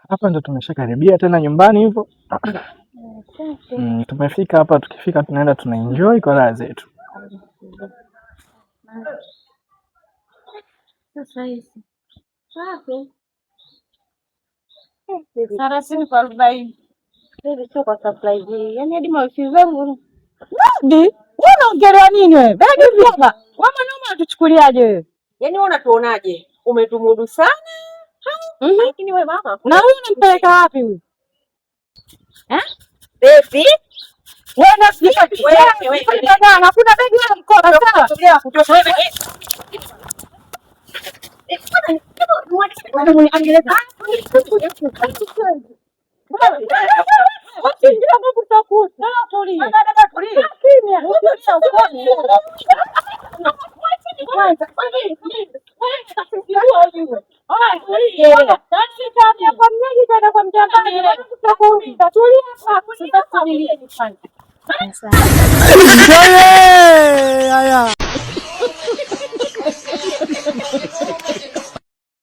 Hapa ndo tumeshakaribia tena nyumbani hivyo. Tumefika hapa, tukifika tunaenda tunaenjoy kwa raha zetu. 30 kwa 40. Sio kwa surprise hii. Yaani hadi marafiki zangu. Begi, wewe unaongelea nini wewe? Begi vipi? Wewe mwanaume unatuchukuliaje wewe? Yaani wewe unatuonaje? Umetumudu sana. Lakini wewe mama. Na huyu unampeleka wapi huyu? Eh? Baby. Wewe na sijui. Hakuna begi wala mkoba, sawa? Haya.